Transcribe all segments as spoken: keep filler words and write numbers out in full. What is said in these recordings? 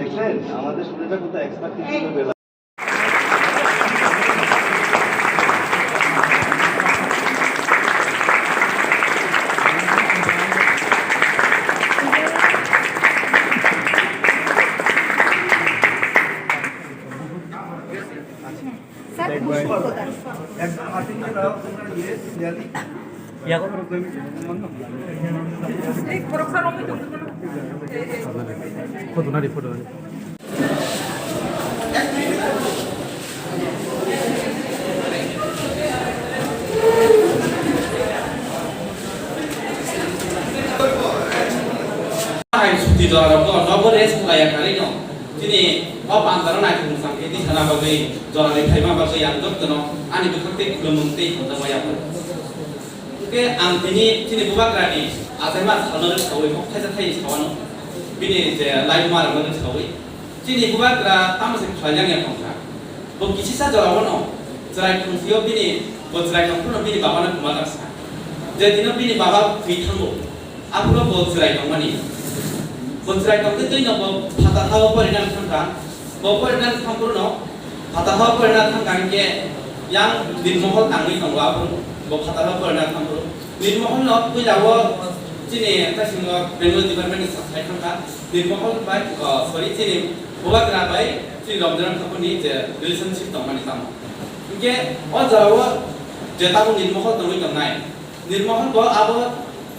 দেখছেন, আমাদের স্টুডেন্টরা কত এক্সপার্ট কিছু বেলা। Hai suti jora rok no nobo rest khlai ya kari no. Chini o pandaro nai thung sang khe tisana bagwi jora ni phaima bagwi ang jotto no ani bwkhak tei khulumung tei hamjakma yapharwi. Hwnkhe ang tini chini bubagrani achaima salno rwksaui kok thaisa thai sawano bini je laimung rwksaui chini bubagra tamo se khlaijak ya tongkha. Bo kisisa jorao no chwrai thungsio bini bo chwrai tongphuru no bini babano kwma daksa. Je dino bini baba thwi thango. Aphuru bo chwrai tongmani. Bo chwrai tongtwi twino bo phatar hao porinani thangkha. Bo porinani thangphuru no phatar hao porina thangkha hinkhe yang Nirmohol tangwi tongo aphuru bo phatar hao porina thangphuru. Nirmohol no puila o chini taisingo Bengali department ni sathai thangkha. Nirmohol bai, oh, sorry, chini bubagra bai chini Ramjana Thakur ni je relationship tongmani tamo. Hinkhe o jorao je tabuk Nirmohol tongwi tongnai. Nirmohol bo abo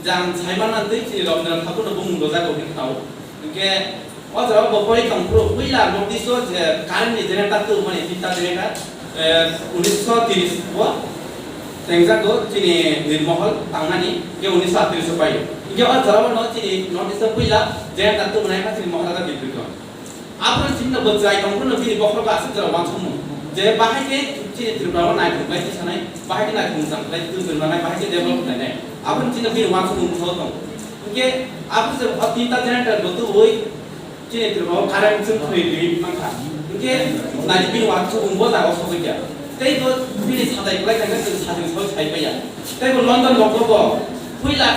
jang saimanna twi chini Rabindranath Thakur no bumung rwjago hwnwi khna-o. Hinkhe o jaga bo pori tongphuru puila notice o je current ni generator tubumani tinta generator, eh, unisho tris o tengjago chini Nirmohol tangnani, hinkhe unisho atris o paio. Hinkhe o jaga no chini notice o puila generator tubunai kha chini Maharaja Bipikrom. Aphuru chini bo chwrai tongphuru no bini bokhorok aswk jora uansukmung. Je bahai khe chini Tripura o naithok bai tisanai, bahai khe naithok mwchang khlai twi twi manai, bahai khe develop khlainai. Aphuru chini bini uansukmung bwskango tong. Hinkhe aphuru je o tinta generator bo tubui chini Tripura o current chwng thwi twi mankha. Hinkhe naidi bini uansukmung bo jaga o sogwi kha. Tei bo bini sadai kwlai thangkhe chwng sajwk sawi sai paiya. Tei bo London rok bo puila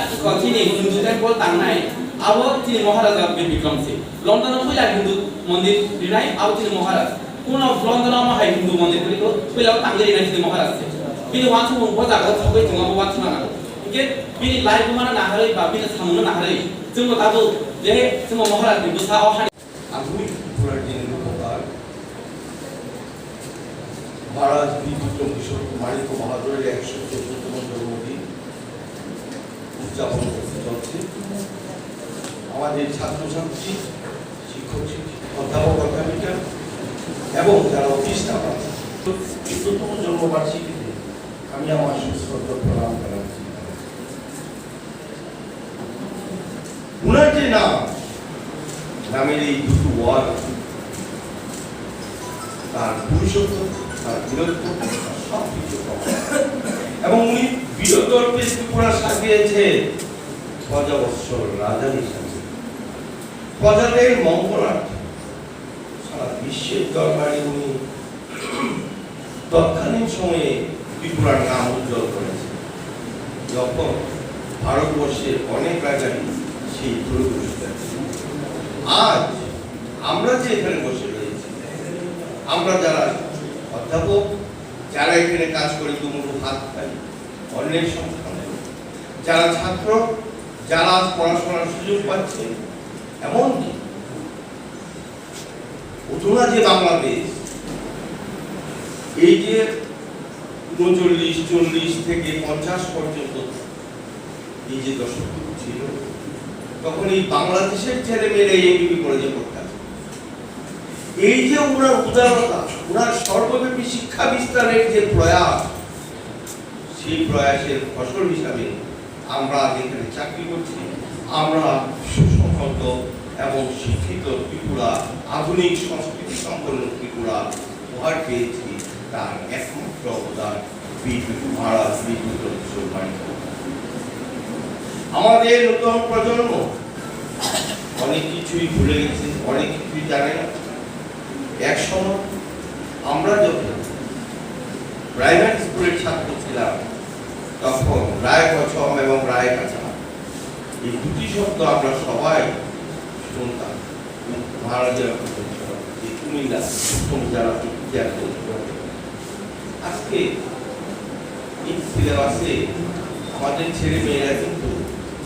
chini Hindu temple tangnai, abo chini Maharaja Bir Bikram se. London o puila Hindu mondir rinai, abo chini Maharaj. Kuno London o omo hai Hindu mondir kwrwi kho, puila o tangwi rinai chini Maharaj se. Bini uansukmung bo jaga o thogwi tongo, abo uansukna nango. Hinkhe bini laibuma no naharwi ba bini samung no naharwi chwngbo tabuk je chwngbo Maharaj ni bwsa o hani Ang Tripura Jini Rupokar, মহারাজ বীর বিক্রম কিশোর মাণিক্য মহাজনের একশো চোদ্দতম জন্মদিন উদযাপন করতে চলছে। আমাদের ছাত্রছাত্রী, শিক্ষক শিক্ষিকা, অধ্যাপক অধ্যাপিকা এবং যারা অফিস স্টাফ আছে, চোদ্দতম জন্মবার্ষিকীতে আমি আমার সুশ্রদ্ধ প্রণাম জানাচ্ছি। উনার যে নাম, নামের এই দুটো ওয়ার্ড, তার পুরুষত্ব, তার বীরত্ব, তার সব কিছু প্রমাণ। এবং উনি বীরত্বের ত্রিপুরা সাজিয়েছে পঞ্চাবৎসর রাজা হিসাবে। প্রজাদের মঙ্গলার্থে সারা বিশ্বের দরবারে উনি তৎকালীন সময়ে ত্রিপুরার নাম উজ্জ্বল করেছে। যখন ভারতবর্ষের অনেক রাজাই সেই দূরদর্শিতা ছিল। আজ আমরা যে এখানে বসে রয়েছি, আমরা যারা অধ্যাপক, যারা এখানে কাজ করে দুমুঠো ভাত খাই, অন্যের সংস্থান, যারা ছাত্র, যারা আজ পড়াশোনার সুযোগ পাচ্ছে, এমনকি অধুনা যে বাংলাদেশ, এই যে ঊনচল্লিশ, চল্লিশ থেকে পঞ্চাশ পর্যন্ত এই যে দশকটুকু ছিল, তখন এই বাংলাদেশের ছেলে মেয়েরা এমবিবি কলেজে পড়তে আসে। এই যে ওনার উদারতা, ওনার সর্বব্যাপী শিক্ষা বিস্তারের যে প্রয়াস, সেই প্রয়াসের ফসল হিসাবে আমরা যেখানে চাকরি করছি, আমরা সুসংহত এবং শিক্ষিত ত্রিপুরা, আধুনিক সংস্কৃতি সম্পন্ন ত্রিপুরা উপহার পেয়েছি। তার একমাত্র অবদান বীর বিক্রম, মহারাজ বীর বিক্রম কিশোর মাণিক্য। আমাদের নতুন প্রজন্ম অনেক কিছুই ভুলে গেছে, অনেক কিছুই জানে না। এক সময় আমরা যখন প্রাইমারি স্কুলের ছাত্র ছিলাম, তখন রায় পছম এবং রায় কাঁচা এই দুটি শব্দ আমরা সবাই শুনতাম। মহারাজের যে কুমিল্লা, তুমি যারা ইতিহাস পড়েছো, আজকে এই সিলেবাসে আমাদের ছেলে মেয়েরা কিন্তু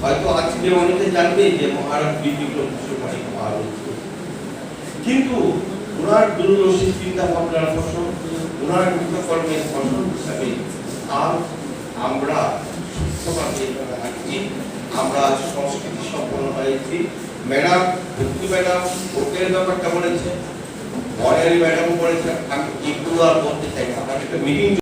হয়তো আজকে অনেকে জানবে যে মহারাজ বিদ্যুৎ কৃষ্ণমাণিক মহারাজ, কিন্তু ওনার দূরদর্শী চিন্তা ভাবনার ফসল, ওনার কৃতকর্মের ফসল হিসাবে আজ আমরা সুস্থভাবে এখানে আছি। আমরা আজ সংস্কৃতি সম্পন্ন হয়েছি। ম্যাডাম, ভক্তি ম্যাডাম ভোটের ব্যাপারটা বলেছে, বনানী ম্যাডাম বলেছে, আমি এগুলো আর বলতে চাই না, আমার একটা মিটিং